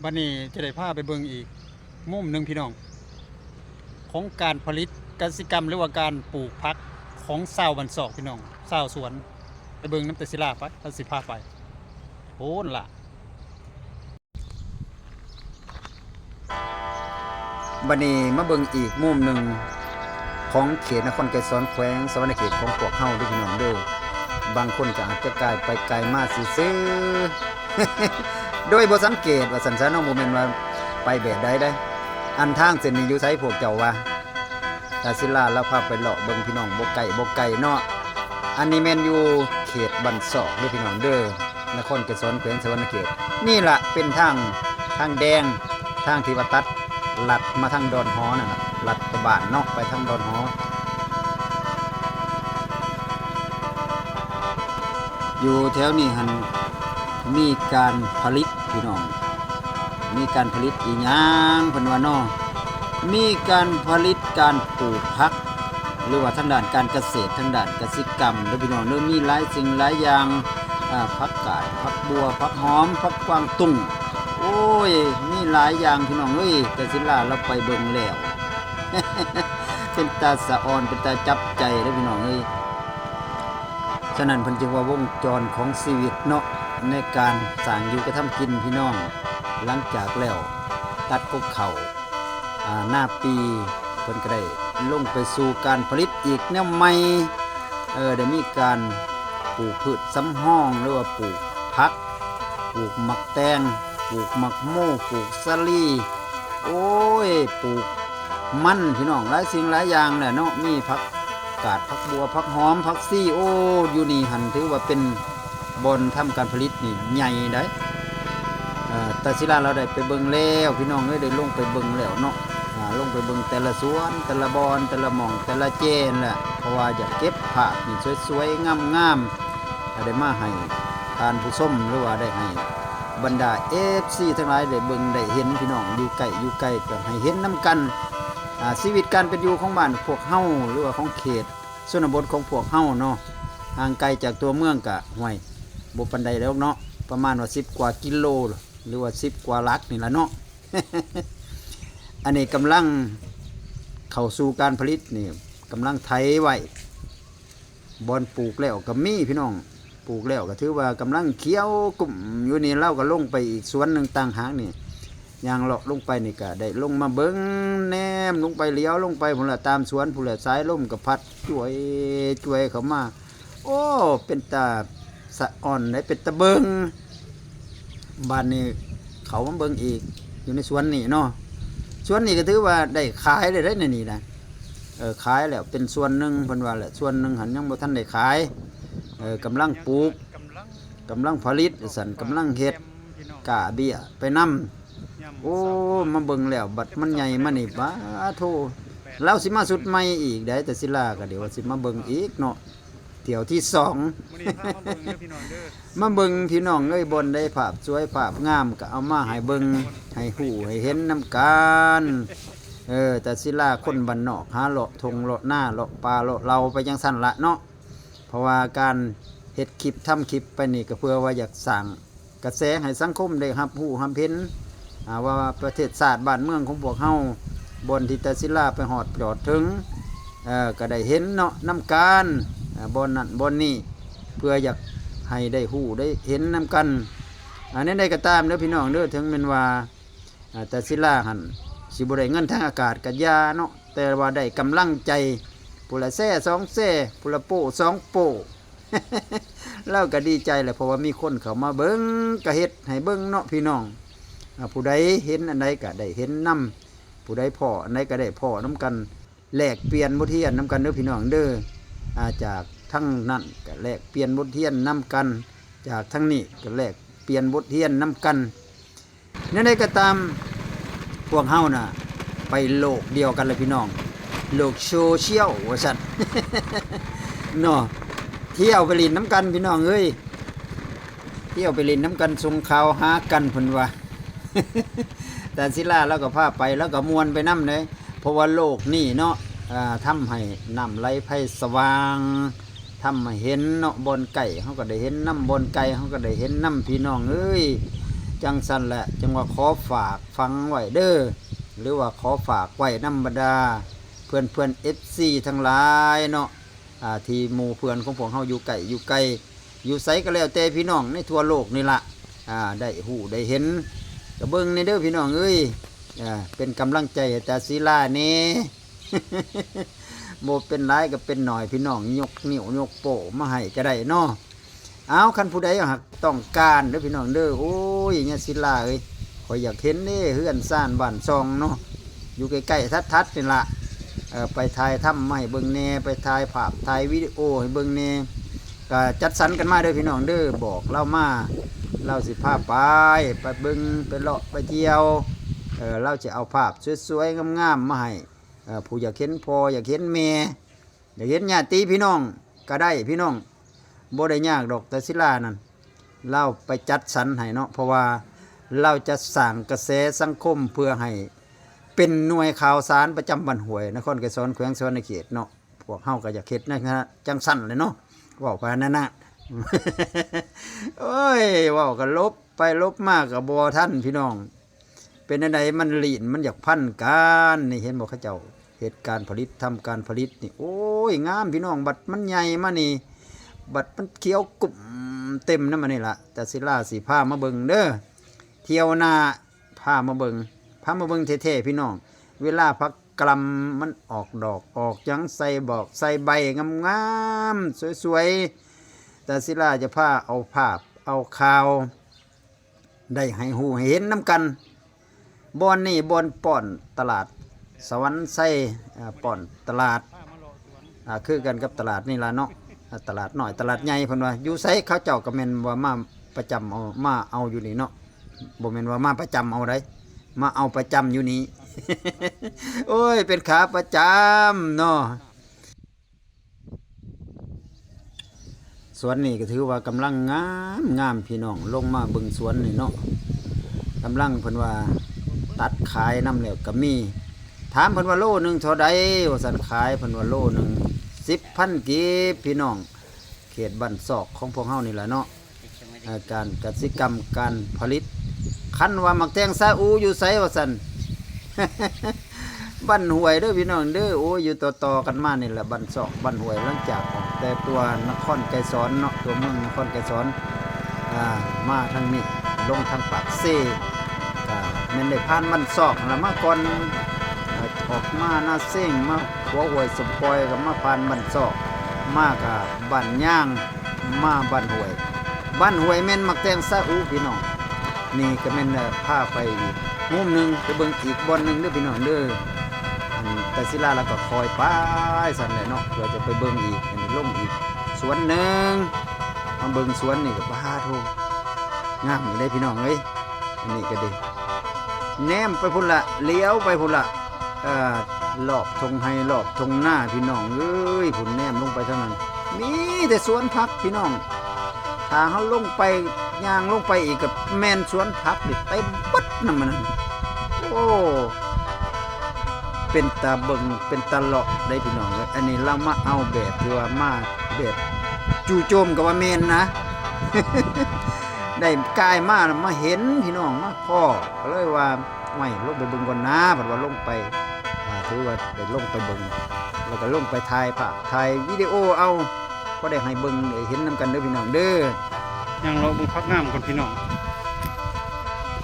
ບັດນີ້ຈະໄດ້ພາໄປເບິ່ງອີກມຸມໜຶ່ງພີ່ນ້ອງ ຂອງການຜະລິດກະສິກຳ ຫຼືວ່າການປູກຜັກຂອງຊາວບ້ານຊອກພີ່ນ້ອງ ຊາວສວນ. ໄປເບິ່ງນຳຕາສິລາໄປ ລາວຊິພາໄປ ໂອ້ນລະ. ບັດນີ້ມາເບິ່ງອີກມຸມໜຶ່ງຂອງເຂດນະຄອນໄກສອນ ແຂວງສະຫວັນນະເຂດຂອງພວກເຮົາເດີພີ່ນ້ອງເດີ. ບາງຄົນກໍອາດຈະກາຍໄປກາຍມາຊື່ໆ ໂດຍບໍ່ສັງເກດວ່າຊັ້ນຊະເນາະ ບໍ່ແມ່ນວ່າໄປແບບໃດເດ້. ອັນທາງເສັ້ນນີ້ຢູ່ໃສພວກເຈົ້າວ່າ? ຕາສິລາລາວພາໄປເລາະເບິ່ງພີ່ນ້ອງ ບໍ່ໄກບໍ່ໄກເນາະ. ອັນນີ້ແມ່ນຢູ່ເຂດບ້ານຊອກເດີພີ່ນ້ອງເດີ ນະຄອນໄກສອນ ແຂວງສະຫວັນນະເຂດ. ນີ້ລະເປັນທາງ ທາງແດງ ທາງທີ່ວ່າຕັດລັດມາທາງດອນຫໍນັ້ນນະ ລັດຕະບານເນາະ ໄປທາງດອນຫໍ. ຢູ່ແຖວນີ້ຫັ້ນມີການຜະລິດພີ່ນ້ອງ ມີການຜະລິດອີ່ຫຍັງເພິ່ນວ່າເນາະ ມີການຜະລິດການປູກຜັກ ຫຼືວ່າທາງດ້ານການກະເສດ ທາງດ້ານກະສິກຳເດີພີ່ນ້ອງເດີ. ມີຫຼາຍສິ່ງຫຼາຍຢ່າງ ອາ ຜັກກາດ ຜັກບົ່ວ ຜັກຫອມ ຜັກກວາງຕຸ້ງ ໂອ້ຍ ມີຫຼາຍຢ່າງພີ່ນ້ອງເອີຍ. ຕາສິລາລາວໄປເບິ່ງແລ້ວ ເປັນຕາສະອອນ ເປັນຕາຈັບໃຈເດີພີ່ນ້ອງເອີຍ. ສະນັ້ນເພິ່ນຈຶ່ງວ່າວົງຈອນຂອງຊີວິດເນາະ ໃນການສ້າງຢູ່ກະທຳກິນພີ່ນ້ອງ. ຫຼັງຈາກແລ້ວຕັດກົກເຂົ້າ ອາ ນາປີ ເພິ່ນກໍໄດ້ລົງໄປສູ່ການຜະລິດອີກແນວໃໝ່ ເອີ ໄດ້ມີການປູກພືດສຳຮອງ ຫຼືວ່າປູກຜັກ ປູກໝາກແຕງ ປູກໝາກໂມ ປູກສາລີ ໂອ້ຍ ປູກມັນພີ່ນ້ອງ ຫຼາຍສິ່ງຫຼາຍຢ່າງແຫຼະເນາະ ມີຜັກກາດ ຜັກບົ່ວ ຜັກຫອມ ຜັກຊີ ໂອ້ ຢູ່ນີ້ຫັ້ນຖືວ່າເປັນ ບ່ອນທຳການຜະລິດນີ້ໃຫຍ່ໃດ໋. ເອີ ຕາສິລາລາວໄດ້ໄປເບິ່ງແລ້ວພີ່ນ້ອງເອີຍ ໄດ້ລົງໄປເບິ່ງແລ້ວເນາະ ອາ ລົງໄປເບິ່ງແຕ່ລະສວນ ແຕ່ລະບ່ອນ ແຕ່ລະໝ່ອງ ແຕ່ລະແຈນແຫຼະ ເພາະວ່າຢາກເກັບພາບນີ້ສວຍໆ ງາມໆ ໃຫ້ໄດ້ມາໃຫ້ທ່ານຜູ້ຊົມ ຫຼືວ່າໄດ້ໃຫ້ບັນດາເອັຟຊີທັງຫຼາຍໄດ້ເບິ່ງໄດ້ເຫັນພີ່ນ້ອງ ຢູ່ໃກ້ຢູ່ໄກກໍໃຫ້ເຫັນນຳກັນ. ອາ ຊີວິດການເປັນຢູ່ຂອງບ້ານພວກເຮົາ ຫຼືວ່າຂອງເຂດ ຊົນນະບົດຂອງພວກເຮົາເນາະ ຫ່າງໄກຈາກຕົວເມືອງກະ ຫ້ວຍ ບໍ່ປານໃດດອກເນາະ ປະມານວ່າສິບກວ່າກິໂລ ຫຼືວ່າສິບກວ່າຫຼັກນີ້ລະເນາະ. ອັນນີ້ກຳລັງເຂົ້າສູ່ການຜະລິດນີ້ ກຳລັງໄຖໄວ້ ບ່ອນປູກແລ້ວກໍມີພີ່ນ້ອງ ປູກແລ້ວກໍຖືວ່າກຳລັງຂຽວກຸ້ມຢູ່ນີ້. ລາວກໍລົງໄປອີກສວນໜຶ່ງຕ່າງຫາກນີ້ ຍ່າງເລາະລົງໄປນີ້ກໍໄດ້ລົງມາເບິ່ງ ແນມລົງໄປ ຫຼຽວລົງໄປພຸ້ນລະ ຕາມສວນພຸ້ນລະ ສາຍລົມກໍພັດຈວຍໆເຂົ້າມາ ໂອ້ ເປັນຕາສະອອນເດ້ ເປັນຕາເບິ່ງ. ບາດນີ້ເຂົ້າມາເບິ່ງອີກ ຢູ່ໃນສວນນີ້ເນາະ ສວນນີ້ກໍຖືວ່າໄດ້ຂາຍແລ້ວເດ້ໃນນີ້ນະ ເອີ ຂາຍແລ້ວເປັນສ່ວນໜຶ່ງ ເພິ່ນວ່າແຫຼະ ສ່ວນໜຶ່ງຫັ້ນຍັງບໍ່ທັນໄດ້ຂາຍ ເອີ ກຳລັງປູກ ກຳລັງຜະລິດວ່າຊັ້ນ ກຳລັງເຮັດ ກ້າເບ້ຍໄປນຳ. ໂອ້ ມາເບິ່ງແລ້ວບັດມັນໃຫຍ່ມານີ້ ປາໂທ ລາວຊິມາຊຸດໃໝ່ອີກໃດ໋ ຕາສິລາກໍດຽວວ່າຊິມາເບິ່ງອີກເນາະ ຖ້ຽວທີສອງ ມື້ນີ້ພາມາເບິ່ງເດີພີ່ນ້ອງເດີ ມາເບິ່ງພີ່ນ້ອງເອີຍ ບ່ອນໃດພາບສວຍພາບງາມກໍເອົາມາໃຫ້ເບິ່ງ ໃຫ້ຮູ້ໃຫ້ເຫັນນຳກັນ. ເອີ ຕາສິລາຄົນບ້ານນອກ ຫາເລາະທົ່ງເລາະນາ ເລາະປ່າເລາະເຫຼົ່າໄປຈັ່ງຊັ້ນລະເນາະ ເພາະວ່າການເຮັດຄລິບ ທຳຄລິບໄປນີ້ ກໍເພື່ອວ່າຢາກສ້າງ ກະແສໃຫ້ສັງຄົມໄດ້ຮັບຮູ້ຮັບເຫັນ ອາ ວ່າປະເທດຊາດບ້ານເມືອງຂອງພວກເຮົາ ບ່ອນທີ່ຕາສິລາໄປຮອດຈອດເຖິງ ເອີ ກະໄດ້ເຫັນເນາະ ນຳກັນ ອາ ບ່ອນນັ້ນບ່ອນນີ້ ເພື່ອຢາກໃຫ້ໄດ້ຮູ້ໄດ້ເຫັນນຳກັນ. ອາ ແນວໃດກໍຕາມເດີພີ່ນ້ອງເດີ ເຖິງແມ່ນວ່າ ອາ ຕາສິລາຫັ້ນຊິບໍ່ໄດ້ເງິນທາງອາກາດກະຢ່າເນາະ ແຕ່ວ່າໄດ້ກຳລັງໃຈ ຜູ້ລະແຊສອງແຊ ຜູ້ລະໂປ້ສອງໂປ້ ລາວກໍດີໃຈແຫຼະ ເພາະວ່າມີຄົນເຂົ້າມາເບິ່ງ ກໍເຮັດໃຫ້ເບິ່ງເນາະພີ່ນ້ອງ. ອາ ຜູ້ໃດເຫັນອັນໃດກໍໄດ້ເຫັນນຳ ຜູ້ໃດພໍ້ອັນໃດກໍໄດ້ພໍ້ນຳກັນ ແລກປ່ຽນບົດຮຽນນຳກັນເດີພີ່ນ້ອງເດີ. ອາ ຈາກທາງນັ້ນກໍແລກປ່ຽນບົດຮຽນນຳກັນ ຈາກທາງນີ້ກໍແລກປ່ຽນບົດຮຽນນຳກັນ. ແນວໃດກໍຕາມ ພວກເຮົານະໄປໂລກດຽວກັນແລ້ວພີ່ນ້ອງ ໂລກໂຊຊຽວວ່າຊັ້ນເນາະ. ທ່ຽວໄປຫຼິ້ນນຳກັນພີ່ນ້ອງເອີຍ ທ່ຽວໄປຫຼິ້ນນຳກັນ ສົ່ງຂ່າວຫາກັນເພິ່ນວ່າ. ຕາສິລາລາວກໍພາໄປ ລາວກໍມ່ວນໄປນຳເດ້ ເພາະວ່າໂລກນີ້ເນາະ ອາ ທຳໃຫ້ນ້ຳໄຫຼໄພສະຫວ່າງ ທຳໃຫ້ເຫັນເນາະ ບ່ອນໃກ້ເຮົາກໍໄດ້ເຫັນນຳ ບ່ອນໄກເຮົາກໍໄດ້ເຫັນນຳ ພີ່ນ້ອງເອີຍ. ເ ຈັ່ງຊັ້ນແຫຼະ ຈຶ່ງວ່າຂໍຝາກຝັງໄວ້ເດີ້ ຫຼືວ່າຂໍຝາກໄວ້ນຳບັນດາເພື່ອນໆ ເອັຟຊີ ທັງຫຼາຍເນາະ ອ່າ ທີ່ໝູ່ເພື່ອນຂອງພວກເຮົາຢູ່ໃກ້ຢູ່ໄກ ຢູ່ໃສກໍແລ້ວແຕ່ພີ່ນ້ອຍົງໃນທົ່ວໂລກນີ້ລະ ອ່າ ໄດ້ຮູ້ໄດ້ເຫັນ ກໍເບິ່ງແດ່ເດີ້ພີ່ນ້ອງເອີຍ ເປັນກຳລັງໃຈໃຫ້ຕາສີລາແດ່. ບໍ່ເປັນຫຼາຍກໍເປັນໜ້ອຍ ພີ່ນ້ອງຍົກນິ້ວຍົກໂປ້ມາໃຫ້ກໍໄດ້ເນາະ. ເອົາ ຄັນຜູ້ໃດຫາກຕ້ອງການເດີ້ພີ່ນ້ອງເດີ້ ໂອ້ຍ ຍາສີລາເອີຍ ຂ້ອຍຢາກເຫັນເດ້ ເຮືອນຊານບ້ານຊ່ອງເນາະ ຢູ່ໃກ້ໆ ຖັດໆ ນີ້ລະ ເອີ ໄປຖ່າຍທຳມາໃຫ້ເບິ່ງແດ່ ໄປຖ່າຍພາບຖ່າຍວິດີໂອໃຫ້ເບິ່ງແດ່ ກໍຈັດສັນກັນມາເດີ້ພີ່ນ້ອງເດີ້ ບອກລາວມາ ລາວຊິພາໄປ ໄປເບິ່ງ ໄປເລາະ ໄປທ່ຽວ ເອີ ລາວຈະເອົາພາບສວຍໆ ງາມໆ ມາໃຫ້ ເອີ ຜູ້ຢາກເຫັນພໍ່ ຢາກເຫັນແມ່ ຢາກເຫັນຍາດຕິພີ່ນ້ອງກໍໄດ້ພີ່ນ້ອງ ບໍ່ໄດ້ຍາກດອກ ຕາສີລານັ້ນ ລາວໄປຈັດສັນໃຫ້ເນາະ ເພາະວ່າລາວຈະສ້າງກະແສສັງຄົມ ເພື່ອໃຫ້ເປັນໜ່ວຍຂ່າວສານປະຈຳບ້ານຫ້ວຍ ນະຄອນໄກສອນ ແຂວງສະຫວັນນະເຂດເນາະ. ພວກເຮົາກໍຢາກເຮັດໃນລັກສະນະຈັ່ງຊັ້ນແຫຼະເນາະ ເວົ້າໄປນັ້ນນະ ໂອ້ຍ ເວົ້າກໍຫຼົບໄປຫຼົບມາກໍບໍ່ທັນພີ່ນ້ອງ. ເປັນແນວໃດ ມັນລີ້ນ ມັນຢາກພັນກັນ ນີ້ເຫັນບໍ່ ເຂົາເຈົ້າເຮັດການຜະລິດ ທຳການຜະລິດນີ້ ໂອ້ຍ ງາມພີ່ນ້ອງ ບັດມັນໃຫຍ່ມານີ້ ບັດມັນຂຽວກຸ້ມເຕັມນຳອັນນີ້ລະ ຕາສີລາຊິພາມາເບິ່ງເດີ້ ທ່ຽວໜ້າພາມາເບິ່ງ ພາມາເບິ່ງແທ້ໆ ພີ່ນ້ອງ ເວລາຜັກກະຫຼ່ຳມັນອອກດອກອອກຫຍັງ ໃສ່ບອກໃສ່ໃບງາມໆ ສວຍໆ ຕາສີລາຈະພາເອົາພາບເອົາຂ່າວ ໄດ້ໃຫ້ຮູ້ໃຫ້ເຫັນນຳກັນ ບ່ອນນີ້ບ່ອນປ້ອນຕະຫຼາດສະຫວັນໄຊ ເອີ ປ້ອນຕະຫຼາດ ອ່າ ຄືກັນກັບຕະຫຼາດນີ້ລະເນາະ ອ່າ ຕະຫຼາດນ້ອຍຕະຫຼາດໃຫຍ່ ເພິ່ນວ່າຢູ່ໃສ ເຂົາເຈົ້າກໍແມ່ນວ່າມາປະຈຳເອົາ ມາເອົາຢູ່ນີ້ເນາະ ບໍ່ແມ່ນວ່າມາປະຈຳເອົາໃດ ມາເອົາປະຈຳຢູ່ນີ້ ໂອ້ຍ ເປັນຂາປະຈຳເນາະ. ສວນນີ້ກໍຖືວ່າກຳລັງງາມໆ ພີ່ນ້ອງ ລົງມາເບິ່ງສວນນີ້ເນາະ ກຳລັງເພິ່ນວ່າຕັດຂາຍນຳແລ້ວກໍມີ ຖາມເພິ່ນວ່າໂລໜຶ່ງເທົ່າໃດ ວ່າຊັ້ນ ຂາຍເພິ່ນວ່າໂລໜຶ່ງສິບພັນກີບ ພີ່ນ້ອງ ເຂດບ້ານຊອກຂອງພວກເຮົານີ້ແຫຼະເນາະ. ເອີ ການກະສິກຳ ການຜະລິດ ຄັນວ່າໝາກແຕງຊາອູຢູ່ໃສວ່າຊັ້ນ ບ້ານຫ້ວຍເດີ້ພີ່ນ້ອງເດີ້ ໂອ້ຍ ຢູ່ຕໍ່ໆກັນມານີ້ແຫຼະ ບ້ານຊອກບ້ານຫ້ວຍ ຫຼັງຈາກອອກແຕ່ຕົວນະຄອນໄກສອນເນາະ ຕົວເມືອງນະຄອນໄກສອນ ອ່າ ມາທາງນີ້ ລົງທາງປາກເຊ ກະແມ່ນໄດ້ຜ່ານບ້ານຊອກຫັ້ນລະມາກ່ອນ ເອີ ອອກມານາເຊງ ມາຂົວຫ້ວຍສົມປອຍ ກໍມາຜ່ານບ້ານຊອກ ມາກະບ້ານຍາງ ມາບ້ານຫ້ວຍ ບ້ານຫ້ວຍແມ່ນໝາກແຕງຊາອູພີ່ນ້ອງ. ນີ້ກໍແມ່ນ ເອີ ພາ ໄປອີກມຸມໜຶ່ງ ໄປເບິ່ງອີກບ່ອນໜຶ່ງເດີ້ພີ່ນ້ອງເດີ້. ອັນຕາສີລາລາວກໍຄ່ອຍໄປຊັ້ນແຫຼະເນາະ ເພື່ອຈະໄປເບິ່ງອີກ ອັນນີ້ລົງອີກສວນໜຶ່ງ ມາເບິ່ງສວນນີ້ກໍ ປາໂທ້ ງາມຢູ່ເດ້ພີ່ນ້ອງເອີຍ. ອັນນີ້ກໍດີ ແນມໄປພຸ້ນລະ ຫຼຽວໄປພຸ້ນລະ ເອີ ລອບທົ່ງໄຮ່ລອບທົ່ງນາພີ່ນ້ອງເອີຍ ພຸ້ນແນມລົງໄປທາງນັ້ນ ມີແຕ່ສວນຜັກພີ່ນ້ອງ. ຖ້າເຮົາລົງໄປ ຍ່າງລົງໄປອີກກໍແມ່ນສວນຜັກນີ້ເຕັມເບິດນຳອັນນັ້ນ. ໂອ້ ເປັນຕາເບິ່ງ ເປັນຕາເລາະເດ້ພີ່ນ້ອງເອີຍ. ອັນນີ້ລາວມາເອົາແບບທີ່ວ່າມາແບບຈູ່ໂຈມກໍວ່າແມ່ນນະ ໄດ້ກາຍມາ ມາເຫັນພີ່ນ້ອງ ມາພໍ້ ກໍເລີຍວ່າ ຫ້ວຍ ລົງໄປເບິ່ງກ່ອນນາ ເພິ່ນວ່າລົງໄປ ອ່າ ຖືວ່າໄດ້ລົງໄປເບິ່ງ ແລ້ວກໍລົງໄປຖ່າຍພາບ ຖ່າຍວິດີໂອເອົາ ພໍໄດ້ໃຫ້ເບິ່ງໄດ້ເຫັນນຳກັນເດີ້ພີ່ນ້ອງເດີ້. ຍ່າງເລາະເບິ່ງຜັກງາມກ່ອນພີ່ນ້ອງ.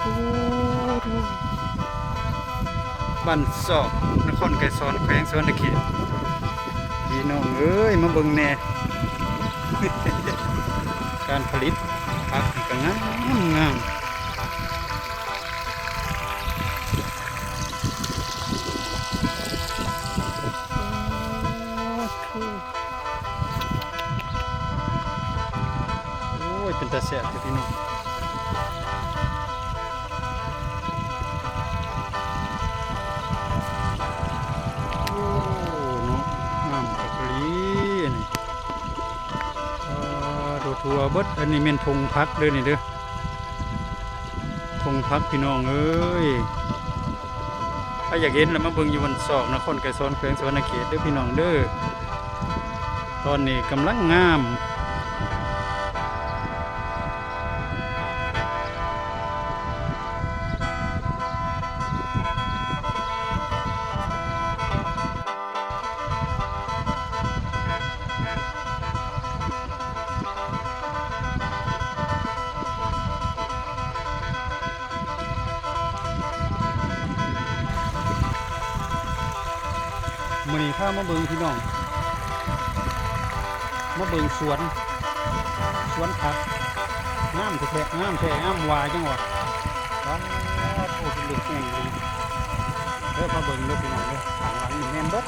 ໂອ້ ບ້ານຊອກ ນະຄອນໄກສອນ ແຂວງສະຫວັນນະເຂດ ພີ່ນ້ອງເອີຍ ມາເບິ່ງແດ່ ການຜະລິດຜັກນີ້ກໍງາມໆ. ໂອ້ຍ ເປັນຕາແຊບເດ້ພີ່ນ້ອງ. ໂອ້ ເນາະ ງາມຄັກອີ່ຫຼີອັນນີ້. ອ່າ ທົ່ວໆເບິດ ອັນນີ້ແມ່ນທົ່ງຜັກເດີ້ນີ້ເດີ້. ທົ່ງຜັກພີ່ນ້ອງເອີຍ ໃຜຢາກເຫັນລະມາເບິ່ງຢູ່ບ້ານຊອກ ນະຄອນໄກສອນ ແຂວງສະຫວັນນະເຂດເດີ້ພີ່ນ້ອງເດີ້. ຕອນນີ້ກຳລັງງາມ. ນີ້ພາມາເບິ່ງພີ່ນ້ອງ ມາເບິ່ງສວນ ສວນຜັກ ງາມແທ້ໆ ງາມແທ້ ງາມວ່າຈັ່ງຫວະ ປາດໂທ້ ເປັນເລື່ອງແຮງອີ່ຫຼີເດີ. ພາເບິ່ງເດີພີ່ນ້ອງເດີ ຂ້າງຫຼັງນີ້ແມ່ນເບິດ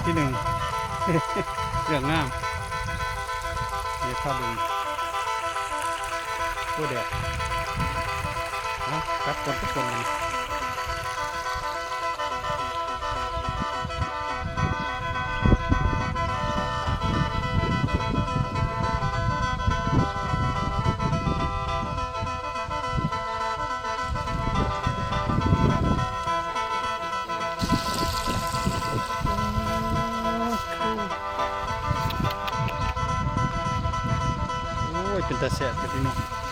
ທີໜຶ່ງ ເລື່ອງງາມ ນີ້ພາເບິ່ງ ໂອ້ ແດດ ເອົາ ກັບກ່ອນ ກັບກ່ອນບັດນີ້. ໂອ້ຍ ເປັນຕາແຊບເດ້ພີ່ນ້ອງ.